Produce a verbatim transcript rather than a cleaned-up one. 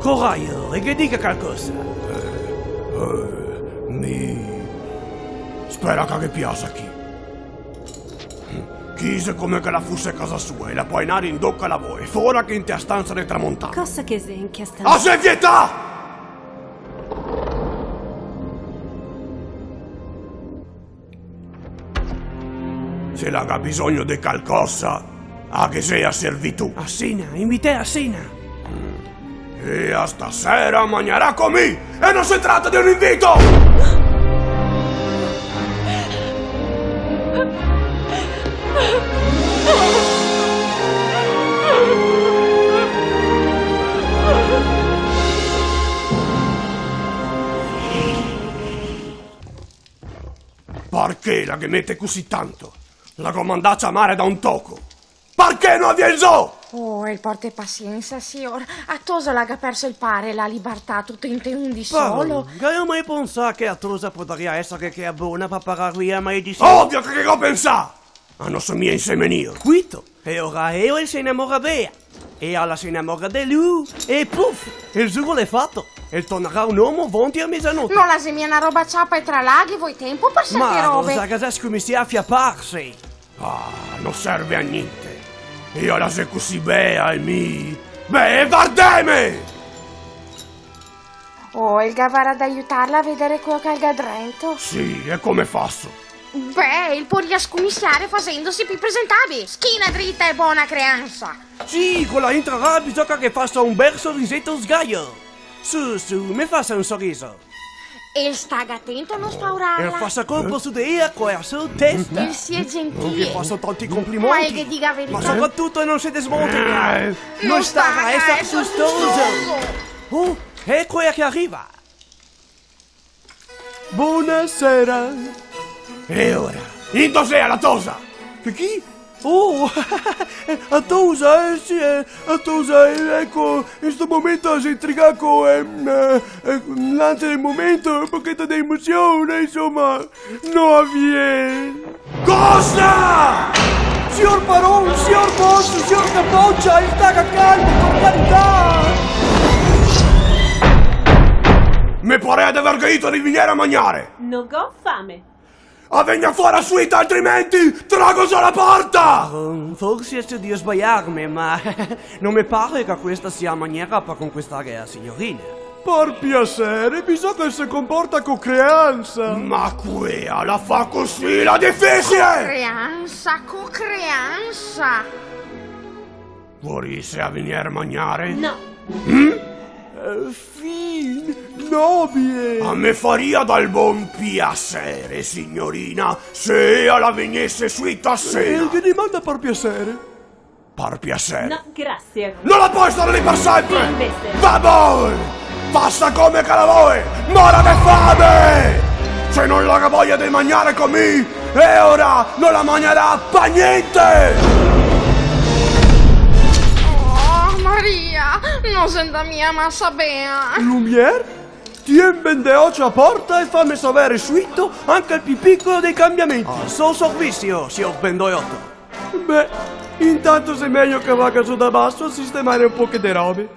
Poraio, e ghe diga calcosa. Eh, eh, mi spero che ghe piasa chi. Chi xe come che la fuse casa sua e la pol ndare indove che la vol, fora che inte a stansa de tramontana. Cosa che xe in che stansa? A xe vietà! Se la ga bisogno de calcosa, a ghe xe a servitù. A sena, invitè a sena. E a stasera magnarà co mi, e no se trata de un invito! Parché la ghe mete cusì tanto? La go mandà a ciamare da un toco. Parché no vien zo? Oh, el porte pasiensa, sior. A tosa la ga perso el pare e la libertà tuto inte un dì solo. Pavolo, gavé mai pensà che a tosa podaria esare che, che xe bona par parar via, ma i dise... Ovio che, che go pensà! A no so mia insemenìo. Cuito? E ora eo el se inamora de ea. E ea la se inamora de lu, e puf, el zugo l'è fato. El tornarà un omo vonti a mesanote. No la xe mia na roba ciapa e tralà, ghe vol tempo par serte robe. Ma Rosa, che la ga scominsià a fiaparse. Ah, no serve a gnente. Ea la xe cusì bea e mi... Beh, vardeme! Oh, el gavarà da aiutarla a vedare queo che el ga drento. Sì, e come faso? Beh, el podarìa scominsiare fasendose pì presentabile. Schina drita e bona creansa. Sì, co la entrerà bisogna che fasa un bel soriseto sgaio. Su, su, me fasa un soriso. E staga atento a no spaurarla. E fasa colpo su de ea co a so testa. El sia gentile. Che fasa tanti complimenti. Ma el ghe diga a verità. Ma sopratuto no se desmonte. Eh. No staga a esar sustoso. Oh, eco ea che riva. Bonasera. E ora? Indove xe la tosa? Che chi? Oh, a tosa, eh, sì, eh, a tosa, eh, eco, in sto momento la xe intrigà co, ehm, eh, eh, l'ansia del momento, un pocheto de emosion, insoma, no la vien. Cosa? Sior paron, sior boss, sior Capoccia, el staga calmo, par carità! Me parea de verghe dito de vignere a magnare! No go fame. A vegna fora suito, altrimenti trago zo la porta! Mm, forsi xe drio sbaliarme, ma no me pare che questa sia la maniera par conquistare la signorina. Par piasere, bisogna che se comporta co creansa. Ma quea la fa cusì la difisie! Co creansa, co creansa! Vorìsea vignere a magnare? No. Mm? Eh, fin, nobile. A me faria dal bon piasere, signorina, se ea la vegnese suito a sena. Eh, che domanda par piasere? Par piasere. No, grasie. No la pol stare lì par senpre! Sì, invese. Va bon! Fasa come che la vol! Mora de fame! Se no la ga voia de magnare co mi, e ora no la magnarà par gnente! Oh, Maria, no xe ndà mia masa ben. Lumière? Tien ben de ocio a porta e fame savere suito anca el pì picolo dei cambiamenti. A so servisio, sior Bendoioto. Beh, intanto xe mejo che vaga zo da baso a sistemare un poche de robe.